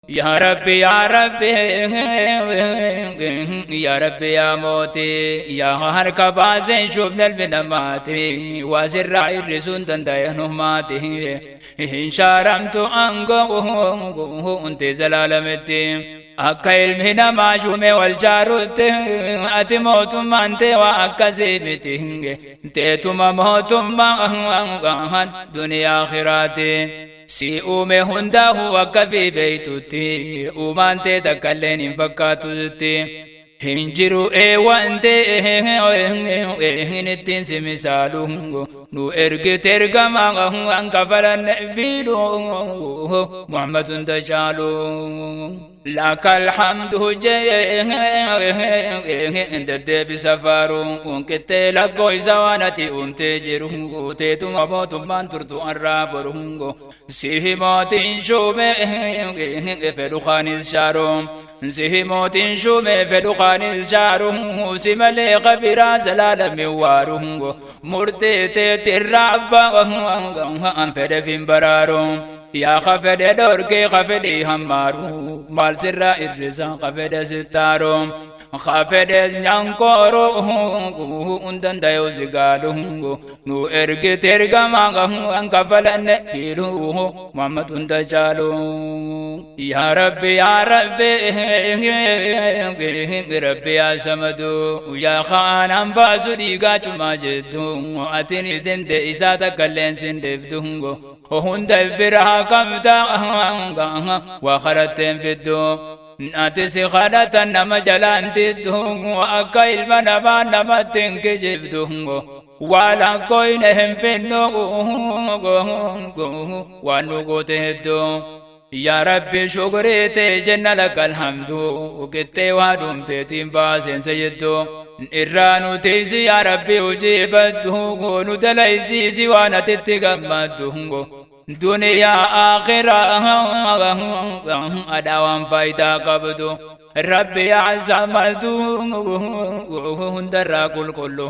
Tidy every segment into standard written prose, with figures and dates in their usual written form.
Yaa Rabbi, yaa Rabbi, yaa Rabbi, yaa mootii, yaa harka baaseen shubna ilmi namaati, waa sirraa hir'isuun danda'e numaati. Hin shaaramtu aangoo hundi zalaalametti. Akka ilmi namaa shuume wal jaarutti, ati mootummaan tee waa akkasii miti. Teetuma mootummaan duniyaa akhiraati. Si uume hundaahu akka fi beeytutti, uumaan tee takkalleen hin fakkaatutti. Hin jiru eewwan ittiin si misaalu. Nu ergite ergamaa kafalan biilu, Muhammad hunda caalu. Laka alhamdu jee deddeebisa faaru, qixxee lakkoo isa waan ati uumtee jiru. Teetuma mootummaan turtu arraa boru. Sihi mootiin shuume fedhu kaanis shaaru. Sihi mootiin shuume fedhu kaanis shaaru. Si malee qabiraa zalaalamin waaru. Murtee teetirraa abbaa fedhe fin baraaru. Yaa kafedhe dhorkee, kafedhe hammaaru, maal sirraa irrisa kafedhe sittaaru. Kafedhes nyankooru hundandayo sigaalu. Nu ergite ergamaa kafalanne dhiilu, Muhammad hunda caalu. Yaa Rabbi, yaa Rabbi, Rabbi yaa Samadu, yaa kaanaan baasu dhiigaa cumaa jettu, ati ni dende isaa takkalleen sin dhibdu. Hunda biraa qabda, waa kadhatteen fiddu. Ati si kadhatan nama jalaan diddu, akka ilma namaa namatti hin kijibdu. Waa lakkooyne hin finnu, waan nu goote hedduu. Yaa Rabbi, shukrii tee jenna, laka alhamdu, qixxee waa dhumteetiin baaseensa jettu. Irraa nu tiisi, yaa Rabbi, hojii baddu nu dalaysiisi waan atitti gammaddu. Duniyaa akhiraa adhaa waan faayidaa qabdu. Rabbi yaa Samadu, hundarraa qulqullu,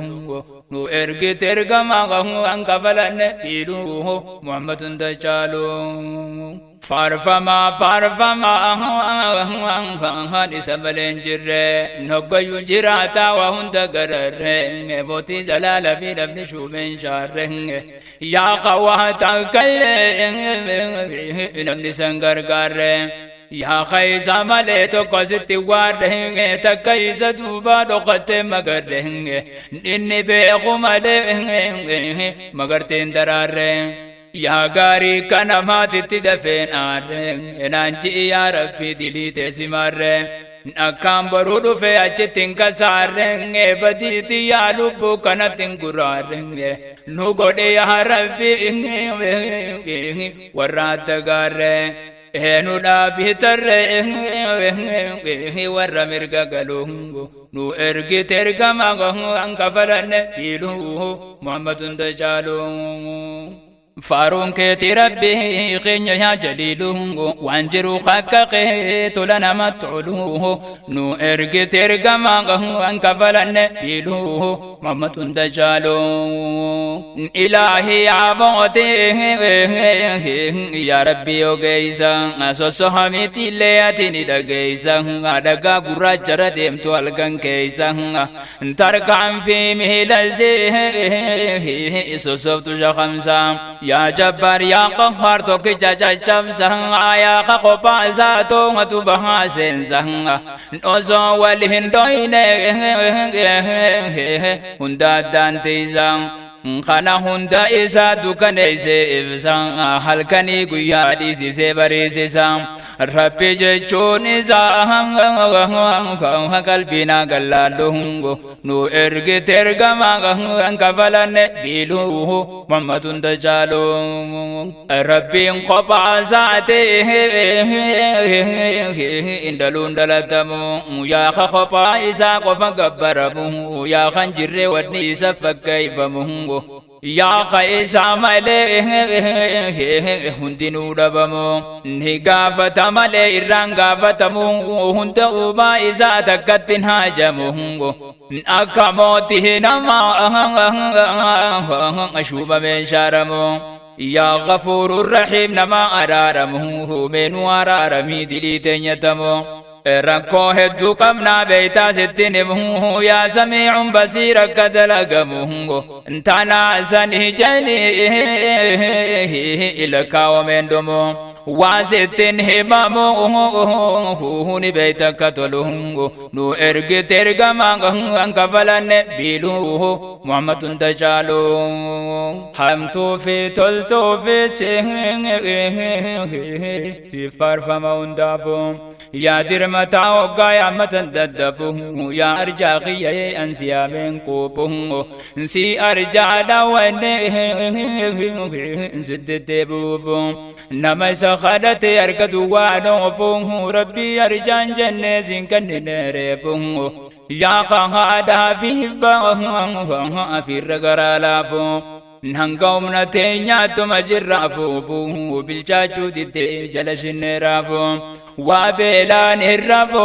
nu ergite ergamaa kafalanne dhiilu, Muhammad hunda caalu. Faarfamaa, faarfamaa isa malee hin jirre, noggayyuu jiraataa waa hunda gararre, mootii zalaala fi namni shuumeen shaarre. Yaa qawwaa takkallee namni san gargaarre. Yaa keessa malee tokko sitti waarre, takka isa duubaa dhokattee magarre, inni beeku malee magarteen daraarre. Yaa gaarii kana maatitti dafeen aarre, naan ji'i, yaa Rabbi, dilii teessimaarre. Akkaan boruu dhufe achitti hin kasaarre, badiiti yaa lubbuu kanatti hin guraarre. Nu godhe, yaa Rabbi, warra adda gaarre. Eenu dhaabitarre warra mirga galu. Nu ergite ergama kafalanne dhiilu, Muhammad hunda caalu. Faaruun keetii, Rabbi keenya yaa Jaliilu, waan jiru akka kee tola namatti tolu. Nu ergite ergama kafalanne dhiilu, Muhammad hunda caalu. Ilaahi yaa mootii, yaa Rabbi ogeessa, sossohamiti illee ati ni dhageessa. Dhagaa gurraacharra deemtu halkan keessa, tarkaanfii miilasee sossoftu shakamsa. Yaa Jabbaar, yaa Qahhaar, tokkicha caccabsa, yaa qophaa isaa toomatu bahaa seensa, osoo wal hin dhoyne hunda addaan tiisa. Kana hunda isaa dukkaneessee ibsa, halkanii guyyaa dhiisisee bariisisa. Rabbi jechuun isaa qalbiinaa gallaallu. Nu ergite ergama kafalanne biilu, Muhammad hunda caalu. Rabbiin kophaa isaati indaluun dalatamu, yaa kophaa isaa qofa gabbaramu, yaa kan jirre wanni isa fakkeeffamu, yaa isaa malee hundinuu dhabamu. Ni gaafata malee irraan gaafatamu, hunda uumaa isaa takkatti hin haajamu. Akka mootii namaa shuubameen shaaramu. Yaa Ghafuuru Rahiim nama araaramu meenuu araaramii dilii teenyatamu. Rakkoo hedduu qabnaa beeytaa sittin himu yaa samiicun basiir akka dalagamu tanaa sanii janii ilkaawameen dhumu waa sittin himamu ni beeyta akka tolu nu ergite ergamaan kafalanne biiluu Muhammadun tashaalu hamtuu fi toltuu fi si faarfama hundaafuu yaa dirmataa hoggaa yaammatan daddabu yaa arjaa qiyyee ansi yaameen quuphu si arjaa daawwanne sitti deebi'uufu nama isa kadhate argatu waan oofu rabbii arjaan jennee siin kennine reefu yaa haadhaa fi fiirra garaa laafu hanga humna teenyaatuma jirra afuufu bilchaachuu diddee jala shinnee raafu waa beelaan hirrafu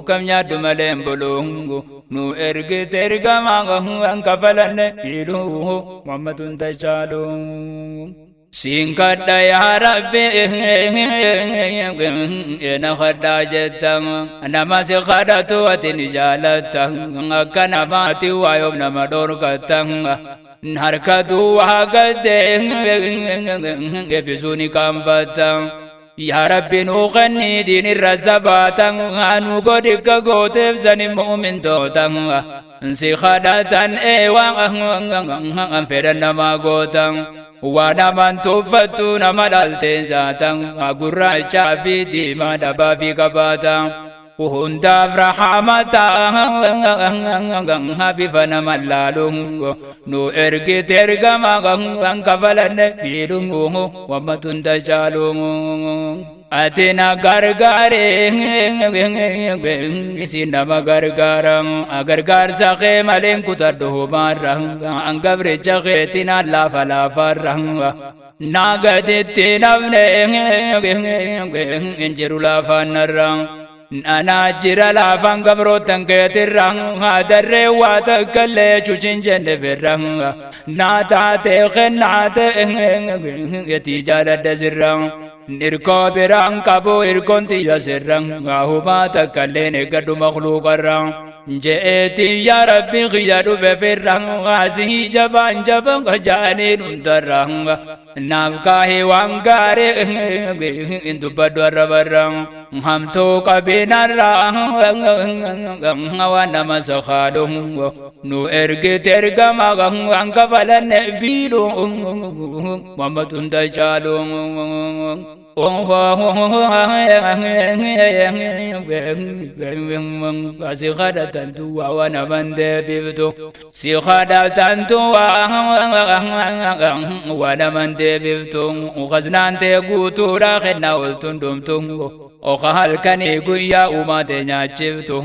kam nyaaddu malee hin bulu nu ergite ergamaa kafalanne biiluu Muhammadun tashaalu. Siin kadha yaa Rabbi na kadhaa jetta nama si kadhatu ati ni jaalatta akka namaati waayoom nama dhorkatta harka duwwaa gaddee eebbisuu ni kaanfatta. Yaa Rabbi nuu kenni diin irra sabaata nu godhi akka gooteef sani mu'mintoota si kadhatan eewaa fedhan namaa goota waa namaan tuffattu nama dhaltee zaata gurraachaa fi diimaa dhabaa fi qabaata hundaaf rahamata bifa nama laalu nu ergite ergama kafalanne biilu wammatun tashaalu ati na gargaare isin nama gargaara gargaarsa kee maleen kutadhu hubaarra angabricha keetiin laafa laafaarra naa gaditti nafne injiru laafaannarra anaa jira laafaan gabrootan keetirra hadarree waa takkallee chuchin jenne birra naa taate kennaate yetii jaaladha sirra irkoo biraan qabu irkoon tiyya sirra humaa takkalleen eeggadhu makluuqarra je'eeti yaa rabbi kiyya dhufe firra asii jabaan jaban jaaniin hundarra naaf kaahee waan gaarii dubbadhu arrabarra hamtuu qabinarra waan nama sakaalu nu ergite ergama waan kafalanne biilu Muhammadun tashaalu. Si kadhatan duwwaa waan naman deebiftu si kadhatan duwwaa waan naman deebiftu khasnaan tee guutuudha kennaa oltuun dhumtu oka halkanii guyyaa uumaa nyaachiftu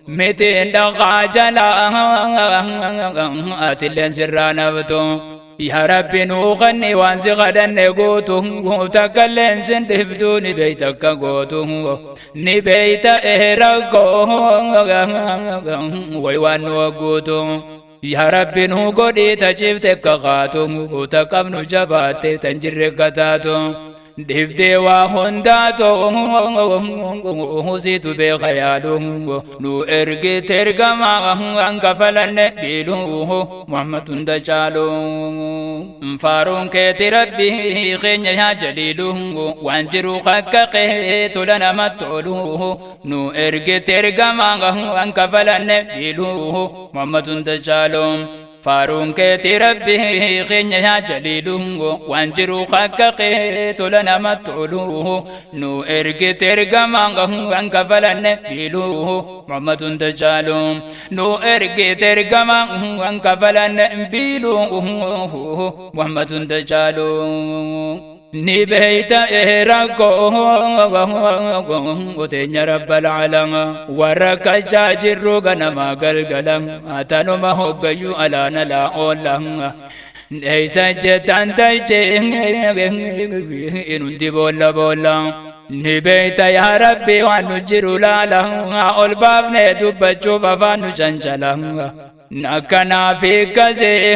mitiin dhaqaa jala atilleen sirraa naftu yaa Rabbi nuu kenni waan si kadhanne gootu takkalleen sin dhiftu ni beeyta akka gootu ni beeyta rakkoo way waan nu guutu yaa Rabbi nuu godhii ta cifte akka kaatu ta qabnu jabaatte tan jirre akka taatu dhibdee waa hundaatu situ beeka yaalu nu ergite ergamaa kafalanne biilu Muhammadun tashaalu faaruun keeti rabbi keenya yaa jaliilu waan jiru akka qee tola nama tolu nu ergite ergamaa kafalanne biilu Muhammadun tashaalu faaruun keeti rabbi keenya yaa jaliilu waan jiru akka qee tola nama tolu nu ergite ergamaa kafalanne biilu Muhammadun tashaalu nu ergite ergamaa kafalanne biilu Muhammadun tashaalu ni beeyta rakkoo teenya rabbal alama warra kachaa jirru ganama galgala tanuma hoggayyuu alaana laa oolla eeysa jettan taychee inundi boolla boolla ni beeyta yaa rabbi waan nu jiru laala ol baafne dubbachuuf afaan nu cancala Akkanaa fi kasee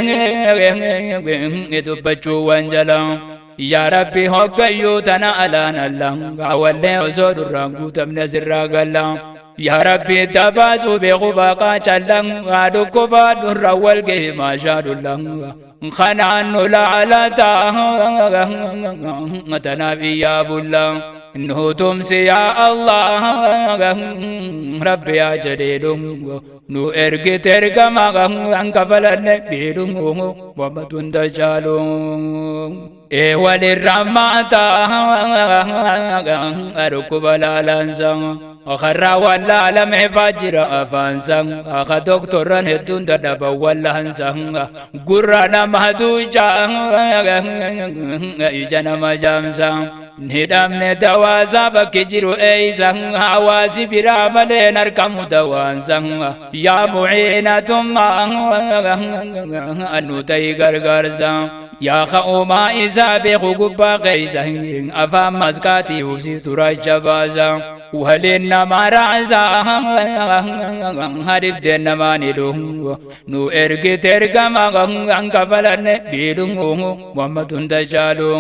dubbachuu waan jala. Yaa Rabbi hoggayyuu tana alaan alla awwallee osoo durraan guutamne sirraa galla. Yaa Rabbi tabaasuu beeku baaqaa callan dhukkubaa durra wal gahee maashaa dullan. Kanaan nu laalata tanaaf iyyaa bulla. Nutumsi yaa Allah Rabbi yaa jaliilu nu ergite ergama an kafalanne biilu Muhammadun dajaalu. Ee walirraa maata dhukkuba laalaansa karraa wallaalame faajjira afaansa ka doktorran hedduun dadhaban wallaansa gurra nama duucha ija nama jaamsa hidhamne dawaasa bakki jiru eeysa hawaasi biraa maleen argamu dawaansa yaa muciinatummaa nu ta'i gargaarsa yaa ka'umaa isaa beeku gubbaa keeysa afaan maskaatii ufsi turacha baasa waliin nama raasa haribdeen namaan hidhu nu ergite ergama an kafalanne biilu Muhammadun dajaalu.